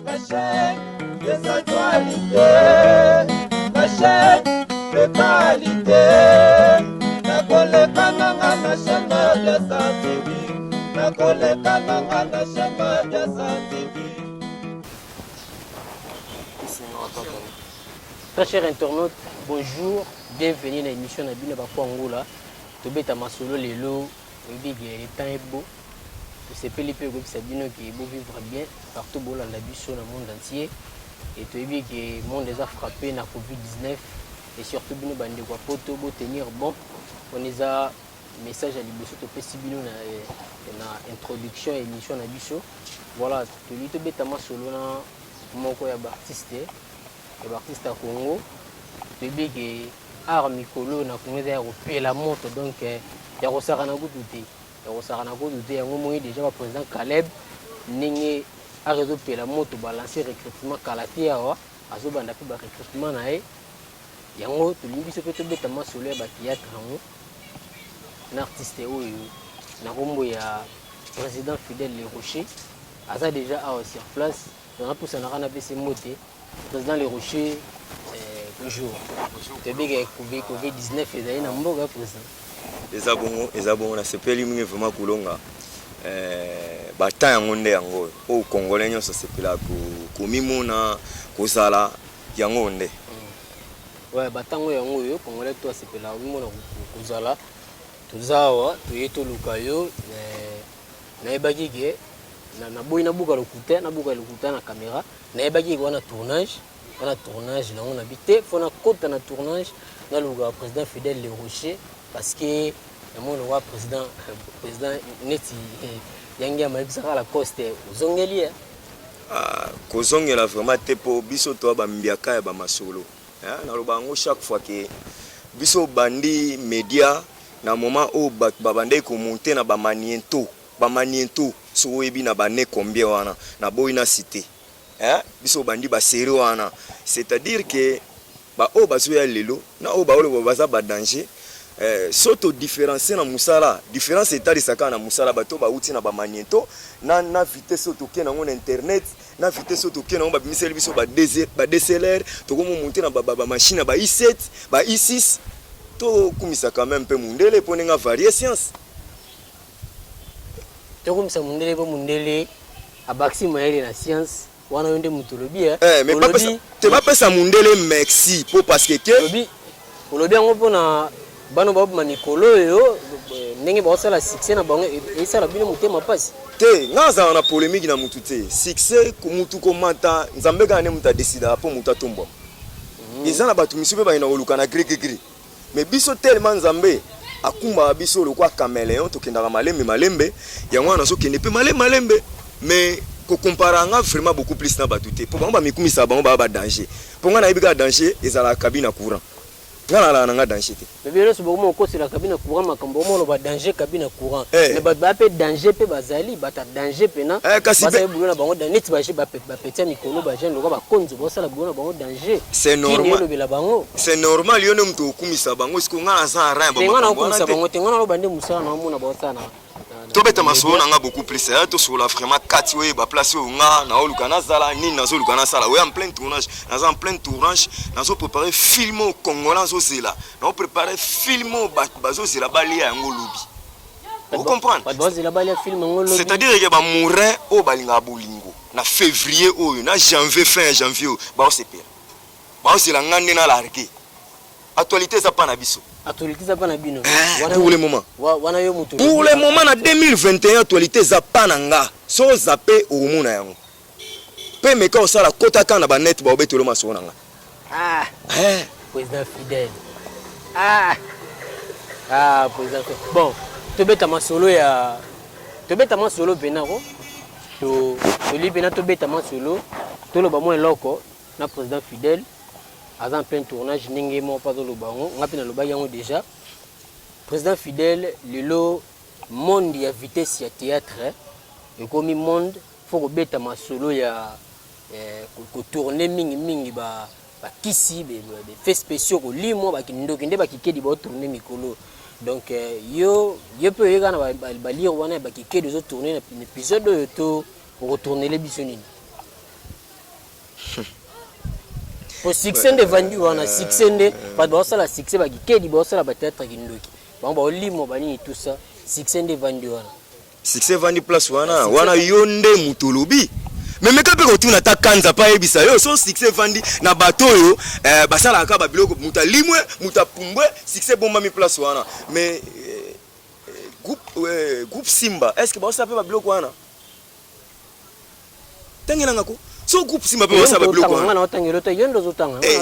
La chaîne des actualités, la chaîne de qualité. Nakoleka nanga na chaîne Biasa TV. Nakoleka nanga na chaîne Biasa TV. Très cher internaute, bonjour, bienvenue na émission na bino bakwa ngula. Tobeta masolo lelo, oyebi ke le temps est beau. Tosepeli mpe koyebisa bino ke bo vivre bien partout bolanda biso na monde entier. Et toyebi ke monde eza frappé na Covid-19 et surtout bino bandeko ya poto bo tenir bon. On eza message ya liboso topesi bino na introduction ya émission na biso. Voilà, tolingi tobeta masolo na moko ya baartiste ya Congo. Toyebi ke art mikolo na Congo eza ya kopela moto, donc ya kosakana kutu te, ya kosakana kutu te. Yango moi déjà ba président Caleb ndenge art ezopela moto, balancer recrutement kala te awa, azobanda mpe ba recrutement na ye. Yango tolingi biso mpe tobeta masolo ya bathéâtre yango na artiste oyo na kombo ya président Fidèle Le Rocher, aza déjà awa sur place. Napusanaka na pesi mbote président Le Rocher, bonjour. Toyebi ke Covid-19 ezali na mboka, président. Eza bongo, eza bongo. Nasepeli mingi vraiment kolonga bata yango nde yango oyo oyo congolais nyonso asepelaka komimona kozala yango nde. Ouais, batango yango oyo congolais to asepelaka komimona kozala. Toza awa, toye toluka yo. Nayebaki ke naboyi nabuka lokuta, nabuka lokuta na caméra. Nayebaki ke wana tournage, wana tournage nango nabi te, fo nakota na tournage, naluka président Fidèle Le Rocher, parce que namoni lokwa président neti yangi ya mayebisaka Lacoste ozongeli ye. Ah, kozongela vraiment te, mpo biso toya bambiaka ya bamasolo. Naloba yango chaque fois ke biso bandi média na moment oyo bato babandaki komonter na bamagnéto, bamagnéto soki oyebi na bane combien wana, naboyi na cité. Biso bandi basérie wana, c'est-à-dire ke baoyo bazoya lelo na oyo baoloba baza badanger. So todifférencie na mosala, différence etalisaka na mosala. Bato bauti na bamagnéto na vitesse oyo tokende yango na internet, na vitesse oyo tokende yango, babimiseli biso ba DSLR, tokomomonter na bamachine ya ba i7, ba i6. Tokumisa quand même mpe mundele mpo ndenge avarie science. Tokumisa mundele mpo mundele abakisi mayele na science wana. Yo nde moto olobi. Mais te, bapesa mundele merci mpo parce que ke Olobi yango mpona bana babima mikolo oyo, ndenge baosala succès na bango esala bino motema mpasi. Te, nga azala na polémique na mutu te. Succès, mutu komata, Nzambe kaka nde mutu adesidaka mpo mutu atombwama. Eza na bato misusu mpe bakenda koluka na gré gré, mais biso tellement Nzambe akumbaka biso lokwa caméléon, tokendaka malembe malembe. Yango wana nazokende mpe malembe malembe, mais kokompara nga vraiment beaucoup plus na bato te, mpo bango bamikumisaka, bango baya badanger. Mpo nga nayebi kaka danger ezalaka cabine ya courant. Nga nalala na nga danger te. Mais bino nyonso bokoma kokosela cabine ya courant makambo, omona badanger cabine ya courant. Mais bato baya mpe danger mpe bazali bato ya danger mpena. Kasi basali boulot na bango neti bapeti ya mikolo, bajeune lokwa bakonzo, basala boulot na bango danger. C'est normal. Elobela bango. C'est normal, yo nde moto okumisa bango. Siko nga naza na te, nga naokumisa bango te. Nga naloba nde mosala na omona baosala na Tobeta masolo na nga beaucoup plus ya tosolola vraiment kati oyo baplace oyo nga naoluka nazala nini, nazoluka nasala oyo en plein tournage. Naza en plein tournage, nazoprépare film oyo congolais azozela, naoprépare film oyo bato bazozela balia yango lobi. Ocomprendre? Bato bazozela balia film yango lobi. C'est-à-dire ke bamourin oyo balingaka bolingo na février oyo, na janvier, fin ya janvier oyo, baosepela, baozela nga nde na largue. Actualité eza pa na biso. Actualité eza mpa na bino. Pour le moment. Wana yo moto. Pour le moment na 2021, actualité eza pa na nga. So oza mpe okomona yango mpe meka osala kota kaka na banet, baobetelo masolo na nga. Ah, président Fidèle, ah ah, président Fidèle. Bon, tobeta masolo ya, tobeta masolo mpena ko toli mpena, tobeta masolo, toloba mwa eloko na président Fidèle. Aza en plein tournage, ndenge moko mpo azoloba yango, nga mpe nalobaki yango déjà. Président Fidèle, lelo monde ya vitesse ya théâtre ekomi monde, faut kobeta masolo ya kotourner mingimingi bakisi, baeffets spéciaux, kolimwa, bakindoki nde bakikedi baotourner mikolo. Donc yo mpe oyeka na balire wana ya bakikedi, ozotourner na épisode oyo to okotournele biso nini? Po succès nde evandi wana, succès nde bato baosala succès, bakikedi baosala bathéâtre kindoki, bango baolimwa banini, tout ça, succès nde evandi wana. Succès evandi place wana wana, yo nde moto olobi. Me meka mpe kotuna ata Kanza mpe ayebisa yo so succès evandi na bato oyo basalaka kaka babiloko, moto alimwe, moto apumbwe, succès ebombami place wana. Mais groupe Simba, est ce que baosala mpe babiloko wana? Tangelanga ko so groupe Simba mpe baosala babiloko wana.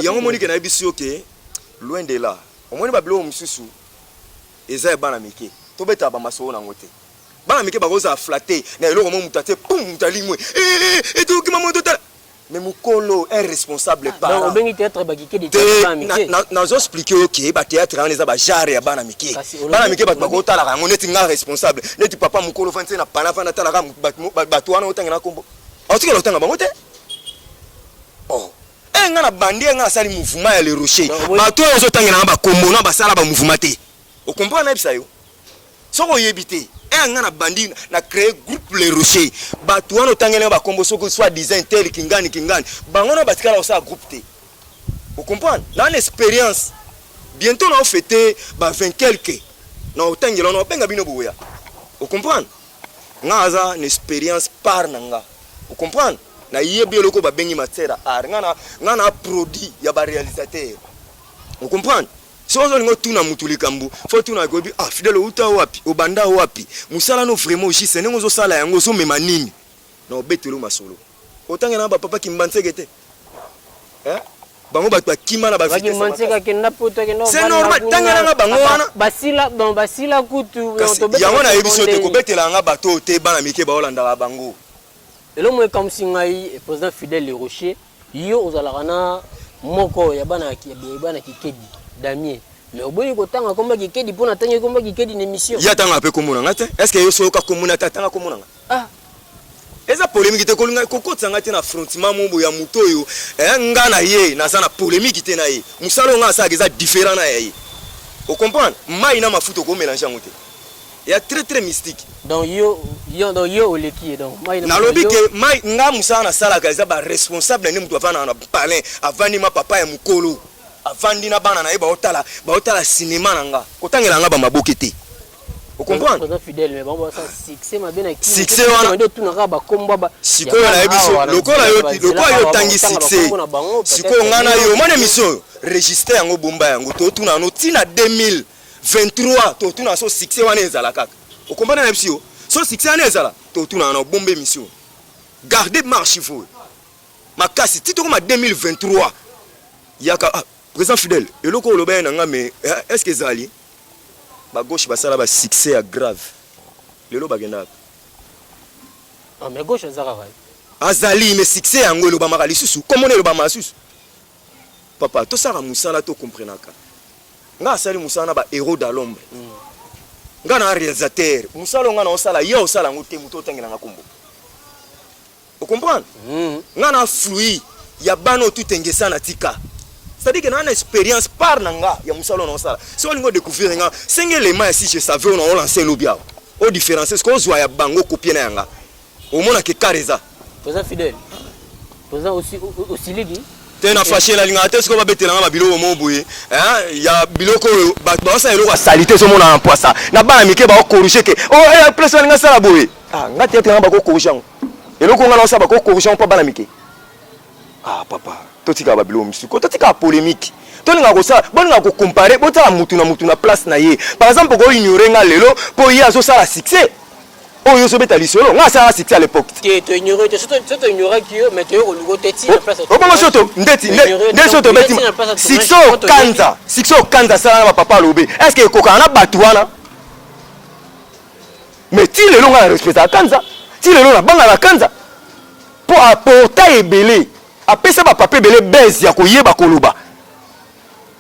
Yango omoni ke nayebisi yo ke loin de là. Omoni babiloko mosusu eza ya bana mike, tobetaka bamasolo nango te. Bana mike bakozala flatte na eloko mo moto atie pum, moto alimwe, etokima moto tala. Mais mokolo un responsable parent obengi théâtre bakike te, nazo expliquer yo ke bathéâtre wana eza bagenre ya bana mike. Bana mike, bato bakotalaka yango neti nga responsable, neti papa mokolo fandi na pana fanda atalaka bato wana otangela nkombo, aotikala otanga bango te. Oh, e nga na bandi, nga nasali mouvement ya Le Rocher. Bato oyo ozotangelanga bakombo na basala bamouvement te. Ocomprendre? Nayebisa yo, soki oyebi te, e nga na bandi na créé groupe Le Rocher. Bato wana otangelanga bakombo, soki soit disant tel kingani kingani, bango na batikala kosala groupe te. Ocomprendre? Na na expérience, bientôt na ofete ba 20 quelque na otangela wana, obenga bino boya. Ocomprendre? Nga aza na expérience par na nga. Ocomprendre? Nayebi eloko babengi matière ya art. Nga na produit ya baréalisateur. Ocomprendre? Soki ozolinga otuna mutu likambo, fo tuna koyebi: ah, Fidèle, outa wapi, obanda wapi, mosala no vraiment juste ndenge ozosala yango ozomema nini na obetelo masolo. Otangela na bapapa Kimbanseke te, eh? Bango bato bakima na C'est normal, tangelanga bango wana. Basila, bon, basila kutu. Yango nayebi so te kobetela nga bato oyo te, bana mike baolandaka bango. Eloko moko ekamwisi ngai, président Fidèle Le Rocher, yo ozalaka na moko ya bana Kikedi, Damien, mais oboyi kotanga komba Kikedi mpo natangi komba Kikedi na émission. Ye atangaka mpe kombo na nga te. Est ce que yo soyoka kombo na te atanga kombo na nga? Ah. Eza polémique te, kolinga kokotisa ngai te na affrontement mo ya moto oyo nga na ye naza na polémique te na ye. Mosala oyo nga asalaka eza différent na ya ye. Ocomprendre? Mai na mafuta, okomélange yango te, ya très très mystique. Donc yo, donc yo oleki ye, donc mai. Nalobi ke mai, nga mosala nasalaka eza baresponsable nde moto avandaka na palin, avandi ma papa ya mokolo, avandi na bana na ye, baotala baotala cinéma na nga, kotangela nga bamaboke te. Ocomprendre? Fidèle, mais bango basala succès mabe na Succès wana tunaka bakombo. Sikoyo nayebi so lokola yo otangi succès, sikoyo ngai na yo omona émission oyo, registre yango, bomba yango, totuna yango ntina 2023, totuna so succès wana ezala kaka. Okomprendre? Na biso yo so succès wana ezala, totuna na obomba émission, garde marche oyo makasi ti tokoma 2023. Yaka, ah, président Fidèle, eloko oyo oloba ye na nga, mais est ce que ezali bagauche basala basuccès ya grave lelo, bakendaka? Ah, mais gauche aza kaka. Azali, mais succès yango elobamaka lisusu, komona elobamaka lisusu. Papa, tosala mosala, tokomprenaka. Nga asali mosala na bahéros dans l'ombre. Nga na réalisateur, mosala oyo nga na osala, ye osala yango te. Moto otangelanga kombo, ocomprendre? Nga na fruit ya bana oyo tutengesa na tika, c'est-à-dire que naa na expérience part na nga ya mosala oyo naosala. Soki olingi odécouvrir nga, senge elema ya si je savais oyo naolance elobi awa, odifférencie ce ozwa ya bango kopie na yanga, omonaka écart eza. Président Fidèle, président aussi osiliki. Te, na fâché, nalingaka te. Sikoyo babetelanga babiloko mo boye ya biloko oyo bato baosala, eloko ya sali te, ezomona na mpwasa na bana mike baocorrige ke oh, place balinga asala boye. Ah, nga théâtre nga bakocorrige yango, eloko nga naosala bakocorrige yango mpo bana mike. Ah papa, totikaka babiloko mosusu ko, totikaka polémique. Tolingaka kosala, bolingaka kocompare, botala mutu na mutu na place na ye. Par exemple, okoignore nga lelo mpo ye azosala succès oyo ozobeta lisolo, nga asalaka succès à l'époque. Te, toignore te. So toignoraki yo, mais toyo koluka te ti na place. Obongo so to ndeti nde so tobeti succès okanza, succès okanza asala na bapapa, alobi est ce que ekokaka na bato wana? Mais ti lelo nga na respectaka Kanza, ti lelo nabangaka Kanza mpo aporta ebele, apesa bapapa ebele base ya koyeba koloba.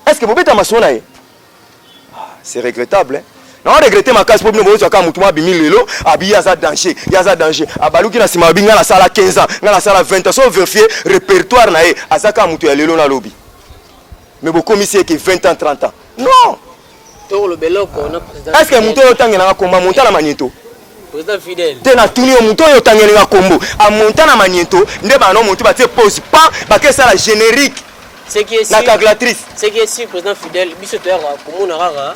Est ce que bobeta masolo na ye? C'est regrettable, hein? Na regrette makasi mpo bino bozwa kaka motu moko abimi lelo, abi ye aza danger, ye aza danger, abaluki na nsima, abi ngai nasala 15 ans, ngai nasala 20 ans. So vérifie répertoire na ye, aza kaka moto ya lelo nalobi, mais bokomisi eke 20 ans, 30 ans, non. Tokoloba eloko na président. Est ce que moto oyo otangelanga kombo amonta na Magneto? Président Fidèle. Te, natuni yo, moto oyo otangelinga kombo amonta na Magneto? Nde bana moto batie pose pan, bakesala générique. Ce qui est Na sûr, calculatrice. Ce qui est sûr, président Fidèle, biso toyaka komona kaka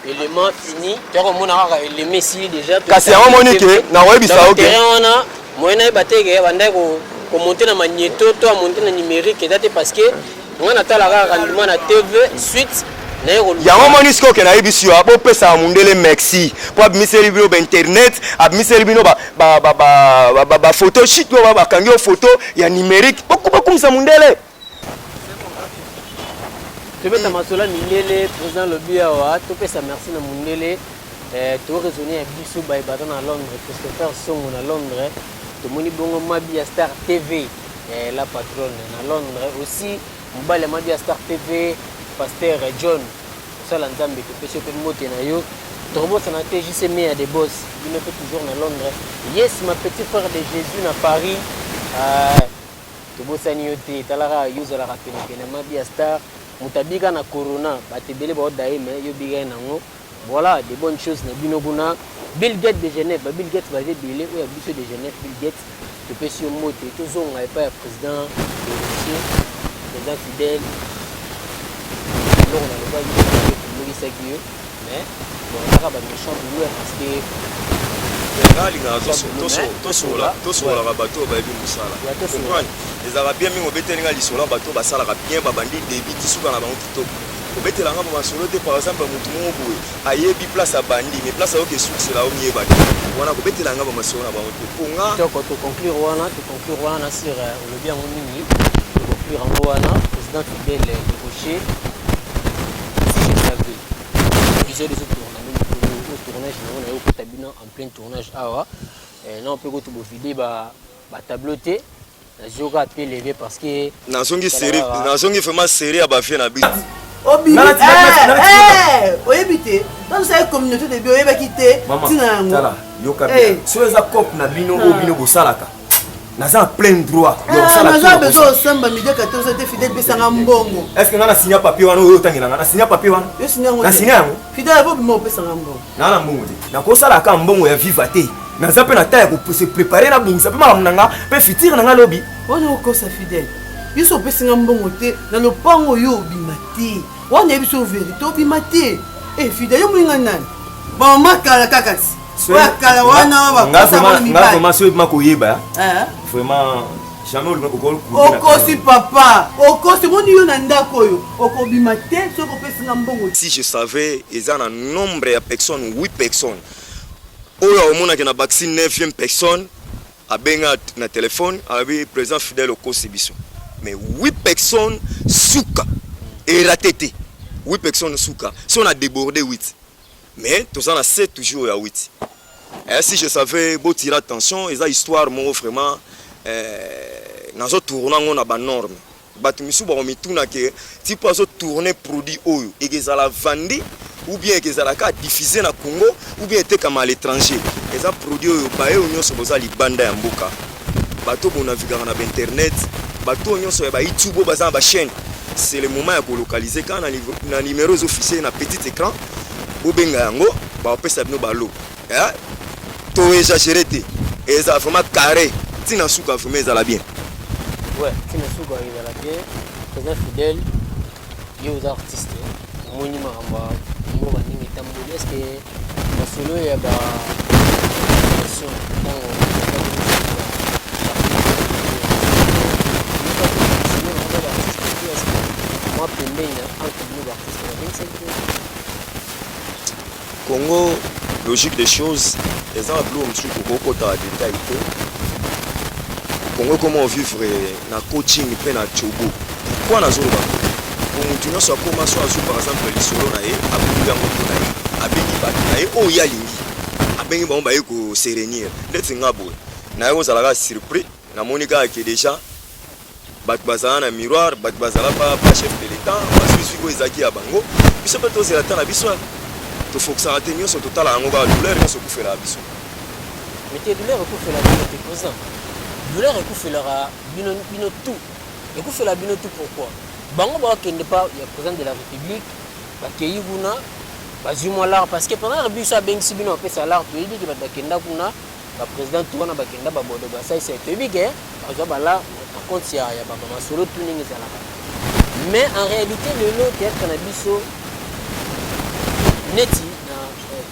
élément fini, toyaka komona kaka élément esili déjà. Kasi yango moni ke nakoyebisa yo ke terrain wana, moyen nayeba te ke bandaki komonter na magnéto to amonter na numérique eza te, parce que nga natala kaka rendement na TV suite naye koluka. Yango moni sikoyo ke nayebisi yo, bopesaka mundele merci mpo abimiseli bino bainternet, abimiseli bino bafoto shit oyo bakangi yo, photo ya numérique. Bokumisa mundele. Tobeta masolo ya mindele. Président lobi awa, topesa merci na mundele. Toraisonne ya biso baye baza na Londres, Christopher Songo na Londres, tomoni bongo Mabi ya Star TV, la patronne na Londres aussi, mobali ya Mabi ya Star TV, pasteur John kosala Nzambe, topesi yo mpe mbote na yo. Tokobosana te JC Meya de Boss, bino mpe toujours na Londres. Yes, ma petit frère de Jésus na Paris, tobosani yo te. Talaka yo, ozalaka penepene Mabi ya Star, moto abika na corona, bato ebele baoda ye, mais yo bika ye nango. Voilà, de bonnes choses na bino kuna. Bill Gates de Genève, ba Bill Gates baza ebele, oyo ya biso de Genève, Bill Gates, topesi yo mbote. Tozonga epai ya président Héritier, président Fidèle. Eloko nalobaki, tombokisaki yo, mais bon, kaka baméchant boulot, parce que Nga alingaka tosololaka bato oyo bayebi mosala. Comprendre, ezalaka bien mingi. Obeteli nga lisolo ya bato oyo basalaka bien, babandi début ti suka na bango kitoko. Obetelanga ba masolo te, par exemple motu moko boye ayebi place abandi, mais place ayoki esukisela, omiyeba te. Wana kobetelanga ba masolo na bango te, mpo nga Kitoko, toconclure wana, toconclure wana na sur olobi yango mingi, toconclure yango wana. Président Fidèle de Rocher, si je savais, épisode ezotourna mikolo oyo, tournage nango naye okota bino en plein tournage awa non mpe kutu bovide batableau te, nazioka pe levé parce que Nazongi série, nazongi vraiment série ya bavie na biso. Obimi, oyebi te, tozosala communauté de biens, oyebaki te ntina yango. Tala, yoka bien, soki eza cope na bino oyo bino bosalaka, naza na plein droit. Naza besoin osamba midi 14 te. Fidèle, pesanga mbongo. Est ce que nga na signa papier wana oyo otangelanga? Na signa papier wana? Na signa yango? Fidèle, avo bima, opesanga mbongo. Naa na mbongo te, nakosalaka mbongo ya viva te. Naza mpe na ta ya kose préparer, nabongisa mpe makambo na nga mpe futur na nga lobi. Wana okosa, Fidèle. Biso opesinga mbongo te na lopango oyo, obima te. Wana yebi so vérité, obima te. E Fidèle, yo moninga nani? Bamama kala kaka ti oyo kala wana. Nga vraiment, soki ebima koyeba, vraiment jamais. Okosi papa, okosi. Omoni yo na ndako oyo, okobima te soki opesinga mbongo. Si je savais eza na nombre ya personne, 8 personnes oyo aomonaki na bakisi 9e personne, abenga na telefone, alobi: "Président Fidèle, okosi biso." Mais 8 personnes suka eraté te, 8 personnes suka. Si on a débordé 8, mais toza na 7 toujours ya 8. Eh, si je savais, botira attention, eza histoire moko vraiment nazotourne yango na banorme. Bato misusu bakomituna ke ti mpo azotourne produit oyo ekezala vandi ou bien ekezala kaka diffusé na Congo ou bien etekama à l'étranger. Eza produit oyo baye oyo nyonso boza libanda ya mboka, bato bonavigaka na bainternet, bato oyo nyonso ya bayoutube oyo baza na bachaîne, c'est le moment ya kolocaliser kaka na numéro ezoffice na petit écran. Bobenga yango, bakopesa bino balo. To exagéré te, eza vraiment carré ntina suka, vraiment ezala bien. Ouais, ntina suka ezala bien. Président Fidèle, yo oza artiste, omoni makambo ya mboka ndenge etamboli. Est ce que masolo ya ba nation, ntango mwa pembeni na entre bino baartiste, babengisaki te? Congo, logique des choses, eza na biloko mosusu tokokota détail te. Congo ekoma ovivre na coaching mpe na chobo. Pourquoi nazoloba? Po motu nyonso akoma so azwi par exemple lisolo na ye, abuki yango mpo na ye, abengi bato na ye oyo ye alingi, abengi bango, baye kose réunir. Ndeti nga boye, naye kozala kaka surpris, namoni kaka ke déjà bato bazala na miroir, bato bazala pa chef de l'État, bazwi oyo ezalaki ya bango. Biso mpe tozela ta na biso, tofokisaka te nyonso, totala yango kaka douleur nyonso ekufelaka biso. Mais te, douleur ekufelaka bino te, président. Douleur ekufelaka bino, bino tout ekufela bino tout. Pourquoi bango bakokende pa ya président de la République, bakei kuna, bazwi mwa lar? Parce que pendant biso abengisi bino, bapesa lar, toyebi ke bato bakenda kuna, baprésident to wana bakenda, babodo basalisa, toyebi ke bazwa balar na compte ya bamasolo tu ndenge ezalaka. Mais en réalité lelo théâtre na biso neti na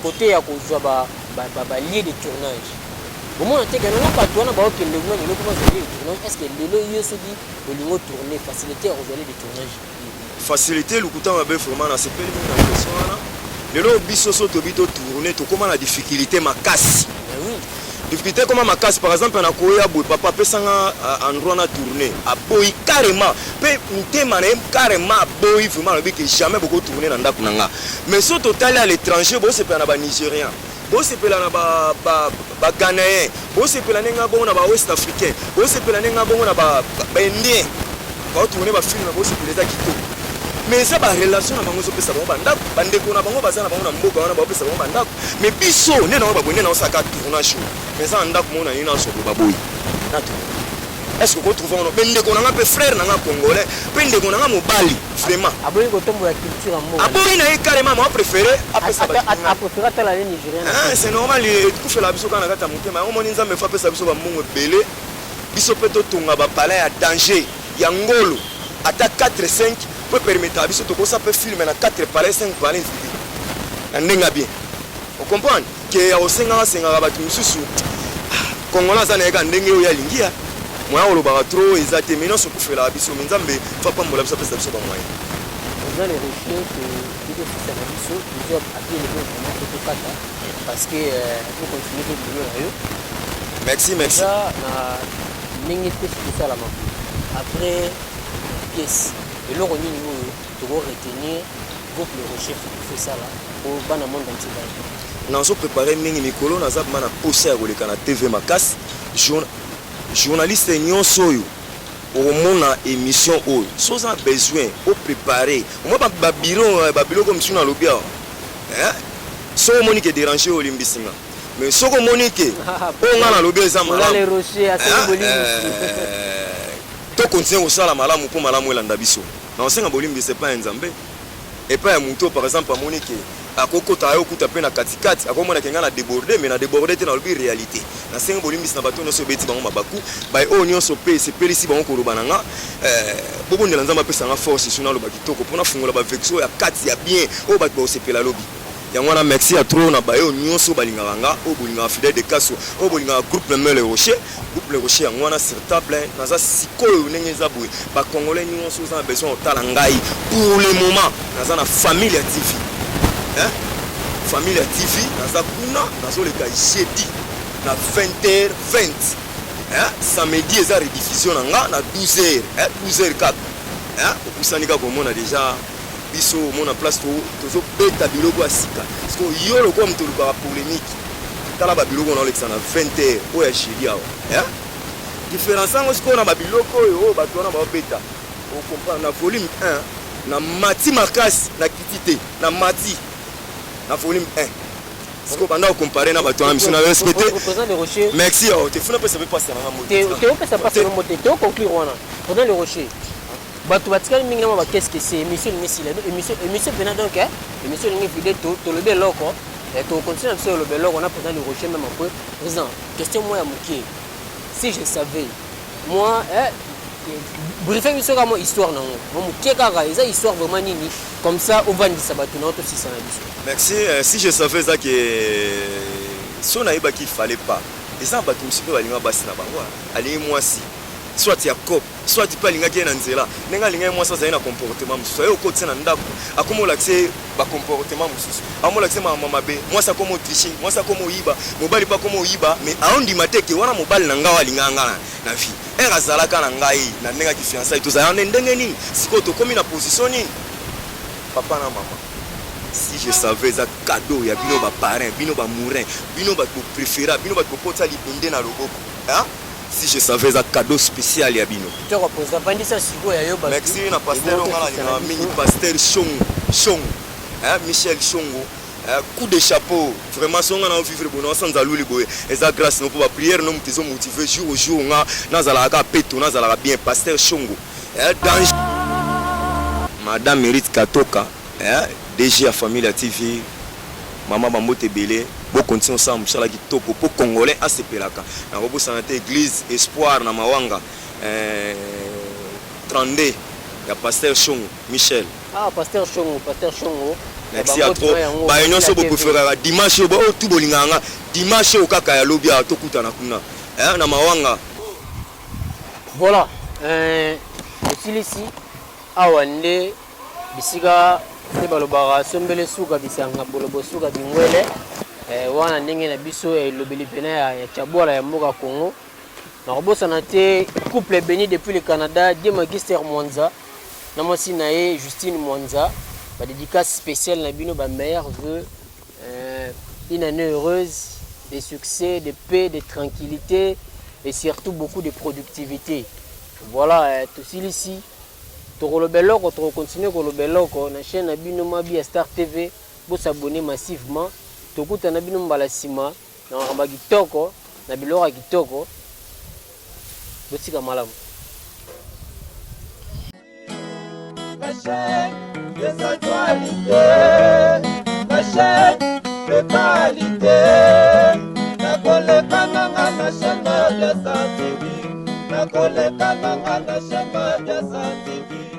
cote ya kozwa ba ba, ba, ba lieu de tournage omona te kena na bato wana baokende kuna lelo mpo bazwa lieu de tournage. Est ce que lelo yo soki olingi otourne, facilité ya kozwa lieu de tournage? Facilité lokuta mabe. Vraiment nasepeli mingi na question wana. Lelo biso so tobi totourne, tokóma na difficulté makasi. Mais oui. Difficulté ekoma makasi. Par exemple, nakoya boye, papa apesanga endroit na tourne, aboyi carrément, mpe motema na ye carrément aboyi. Vraiment alobi ke jamais bokotourne na ndako na nga. Mais so totali à l'étranger, bosepela na Banigérien, bosepela na Baghanéen, bosepela ndenge bongo na Bawest africain, bosepela ndenge bongo na Baindien, baotourne bafilme, bosepela, eza kitoko. Mais eza barelation na bango ezopesa bango bandako, bandeko na bango baza na bango na mboka wana, baopesa bango bandako. Mais biso nde nango baboye, nde naosaka tournage oyo, mais eza na ndako moko na nini nasobo, baboyi na tourne. Est ce que okotrouve wana mpe ndeko na nga, mpe frère na nga congolais, mpe ndeko na nga mobali vraiment? Aboyi kotombola culture ya mboka. Aboyi na ye carrément, ma préféré apesa bato. Apréféré atala ye Nigérien. Ah, c'est normal, ekufela biso kaka na kati ya motema yango. Moni Nzambe fa apesa biso bambongo ebele, biso mpe totonga bapalais ya danger ya ngolo, ata 4 5, po epermetaka biso tokosa mpe film na 4 palais, 5 palais vide na ndenge ya bien. Ocomprendre ke ya kosengaka sengaka bato mosusu. Congolais aza na ye kaka ndenge oyo alingi ya moya, kolobaka trop eza te. Mais nyonso okufelaka biso, mais Nzambe fa pambola biso, apesa biso bamoyen. Président Le Rocher, tokosisa na biso, tozwa appui eloko vraiment po tokata, parce que tocontinue mpe boulot na yo. Merci, merci. Eza na ndenge te tosalama après pièce, eloko nini oyo toko retenir groupe Le Rocher fosala po bana monde entier baya? Nazo prépare mingi mikolo, naza ma na posa ya koleka na TV makasi. Journaliste nyonso oyo okomona émission oyo, so oza na besoin oprépare omoi babiro, babiloko mosusu nalobi awa, soki omoni ke déranger, oyo olimbisi nga. Mais soki omoni ke oyo nga nalobi eza malamu, tokontinue kosala malamu mpo malamu elanda biso. Na kosenga bolimbisi epai ya Nzambe, epai ya motu. Par exemple, amoni ke akokota aye okuta mpe na katikati, akomona ke ngai na déborde, mais na déborde te, nalobi réalité. Nasengi bolimbisi na bato nyonso ebeti bango mabaku, baye oyo nyonso mpe esepelisi bango koloba na nga. Bobondela Nzambe apesa nga force so naloba kitoko mpo nafungola bavexo ya kati ya bien oyo bato bakosepela lobi. Yango wana, merci ya trop na baye oyo nyonso balingaka nga, oyo bolingaka Fidèle de Kaso, oyo bolingaka groupe Le Le Rocher. Groupe Le Rocher yango wana sur table. Naza sikoyo ndenge eza boye, Bacongolais nyonso oza na besoin kotala ngai, pour le moment naza na Famille ya TV, hein? Famille ya TV, naza kuna, nazoleka jeudi na 20h20, hein? Samedi eza rediffusion na nga na 12h, hein? 12h kaka, hein? Opusani kaka komona déjà biso, omona place tozobeta biloko ya sika. Parce que yo lokola moto olukaka polémique, tala babiloko na olekisa na 20 heures oyo ya jeudi awa, hein? Différence yango sikoyo na babiloko oyo oyo bato wana baobeta, ocomprendre na volume 1 na mati makasi, na kiti te, na mati na volume 1. Sikoyo banda ocompare na bato wana, miso na respecte. Président Le Rocher. Merci. Awa te funa pesa mpe pasi na nga. Te, opesa mpasi na mo te, toconclure wana. Président Le Rocher, bato batikali mingi na mwa bakeske se émission elingi esila. Émission mpena, donc émission elingi vide. Tolobi eloko, tokontinue na biso oloba eloko na président Le Rocher. Même après, président, question moko ya mokie: si je savais moi, briefing biso kaka mwa histoire nango mwa mokie kaka, eza histoire vraiment nini? Comme ça ovandisa bato na yo, tosisa na biso. Merci. Si je savais, eza ke so nayebaki, fallait pas. Eza na bato mosusu mpe balinga basi na bango, alingi mwasi soit ya cop, soit mpe alingaki ye na nzela. Ndenge alingaki mwasi, azali na comportement mosusu, aye okotisa na ndako, akoma olakisa ye bacomportement mosusu, amolakisa makambo mabe. Mwasi akoma otriche, mwasi akoma oyiba, mobali mpe akoma oyiba. Mais aondima te ke wana mobali na ngai oyo alingaka ngai na vie ere azalaka na ngai na ndenge aki fiançailles, tozalaka nde ndenge nini, sikoyo tokómi na position nini, papa na mama. Si je savais, eza cadeau ya bino baparrain, bino bamourain, bino bato bopréféra, bino bato bokotisa libende na loboko. Si je savais, eza cadeau spécial ya bino. Kitoko, président. Vandisa sikoyo ya yo bato. Merci na pasteur oyo nga nalingaka mingi, pasteur Shongo Shongo, Michel Shongo, coup de chapeau vraiment. So nga na vivre boye, naosanza luli boye, eza grâce no, mpo baprière no moto ezomotive jour au jour nga nazalaka kaka peto, nazalaka bien. Pasteur Shongo, danger. Madame Mérite Katoka, DG ya Famille ya TV, mama, bambote ebele. Bokontinue osala mosala kitoko mpo Congolais asepelaka. Nakobosana te église Espoir na Mawanga, 32. Ya pasteur Shongo Michel. Ah, pasteur Shongo, pasteur Shongo. Merci à trop. Ba nyonso bo préférera dimanche oyo oh, tout bolingaka nga. Dimanche oyo kaka ya lobi awa tokutana kuna. Eh, na mawanga. Voilà. Euh, esilisi awa nde bisika nde balobaka sombele suka bisanga bolobo suka bingwele eh, wana ndenge na biso elobeli pena ya, ya chabwala ya mboka Congo. Nakobosana te couple béni depuis le Canada, Dieu Magister Mwanza na mwasi na ye Justine Mwanza, ba dédicace spéciale na bino ba meilleurs vœux, euh, une année heureuse, de succès, de paix, de tranquillité et surtout beaucoup de productivité. Voilà, euh, tosilisi tokoloba eloko tokocontinue koloba eloko na chaîne na bino Mabi ya Star TV, bosabonne massivement, tokutana bino mbala nsima na makambo ya kitoko na biloko ya kitoko botika malamu. La chaîne des actualités, la chaîne de qualité. Nakoleka nanga na chaîne ya Sa TV, nakoleka nanga na chaîne ya Sa TV.